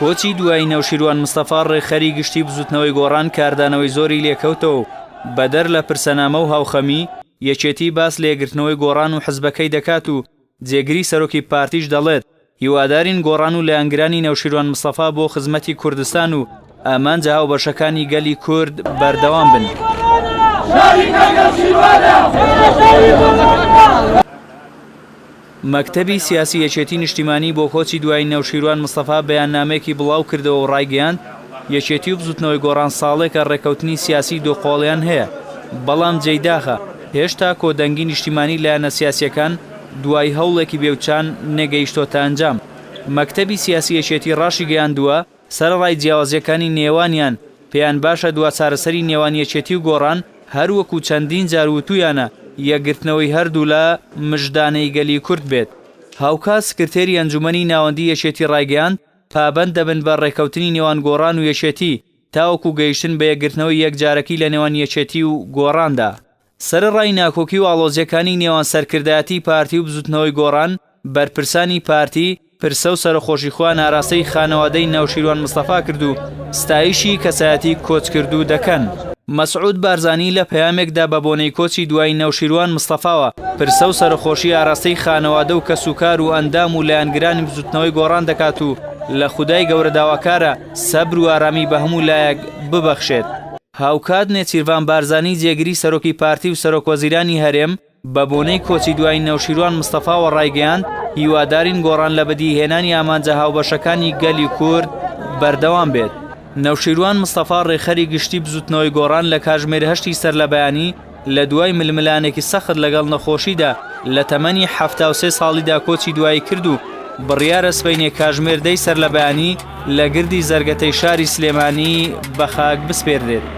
کۆچی دوایی نەوشیروان مستەفا ڕێکخەری گشتی بزوتنەوەی گۆڕان کاردانەوەی زۆری لێکەوتەوە و بەدەر لە پرسەنامە و هاوخەمی، یەکێتی باس لە یەکگرتنەوەی گۆڕان و حزبەکەی دەکات و جێگری سەرۆکی پارتیش دەڵێت، هیوادارین گۆڕان و لایەنگرانی نەوشیروان مستەفا بۆ خزمەتی کوردستان و ئامانجە هاوبەشەکانی گەلی کورد بەردەوام بن. مەکتەبی سیاسی یەکێتی نیشتیمانی بۆ کۆچی دوایی نەوشیروان مستەفا بەیاننامەیەکی بڵاو کردەوە و ڕایگەیاند، یەکێتی و بزوتنەوەی گۆڕان ساڵێکە ڕێککەوتنی سیاسی دووقۆڵیان هەیە، بەڵام جێی داخە هێشتا کۆدەنگی نیشتیمانی لایەنە سیاسیەکان دوای هەوڵێکی بێوچان نەگەیشتۆتە ئەنجام. مەکتەبی سیاسی یەکێتی ڕاشیگەیاندووە، سەرەڕای جیاوازییەکانی نێوانیان، پێیان باشە دوا چارەسەری نێوان یەکێتی و گۆڕان، هەر وەکو چەندین جار وتوویانە، یەکگرتنەوەی هەردوولا مژدانەی گەلی کورد بێت. هاوکات سکرتێری ئەنجومەنی ناوەندی یەکێتی ڕایگەیاند، پابەند دەبن بە ڕێککەوتنی نێوان گۆڕان و یەکێتی، تاوەکو گەیشتن بە یەکگرتنەوەی یەکجارەکی لە نێوان یەکێتی و گۆڕاندا. سەرەڕای ناکۆکی و ئاڵۆزییەکانی نێوان سەرکردایەتیی پارتی و بزوتنەوەی گۆڕان، بەرپرسانی پارتی پرسە و سەرەخۆشی خۆیان ئاراستەی خانەوادەی نەوشیروان مستەفا کرد و ستایشی کەسایەتی کۆچکردوو دەکەن. مەسعود بارزانی لە پەیامێکدا بە بۆنەی کۆچی دوایی نەوشیروان مستەفاوە، پرسە و سەرەخۆشی ئاراستەی خانەوادە و کەسوکار و ئەندام و لایەنگرانی بزوتنەوەی گۆڕان دەکات و لە خودای گەورە داواکارە سەبر و ئارامی بە هەموو لایەک ببەخشێت. هاوکات نێچیرڤان بارزانی جێگری سەرۆکی پارتی و سەرۆکوەزیرانی هەرێم بە بۆنەی کۆچی دوایی نەوشیروان مستەفاوە ڕایگەیاند، هیوادارین گۆڕان لە بەدیهێنانی ئامانجە هاوبەشەکانی گەلی کورد بەردەوام بێت. نەوشیروان مستەفا ڕێکخەری گشتی بزوتنەوەی گۆڕان لە کاژمێر هەشتی سەرلەبەیانی لە دوای ململانێکی سەخت لەگەڵ نەخۆشیدا لە تەمەنی 73 ساڵیدا کۆچی دوایی کرد و بڕیارە سبەینێ کاژمێر دەی سەرلەبەیانی لە گردی زەرگەتەی شاری سلێمانی بە خاک بسپێردرێت.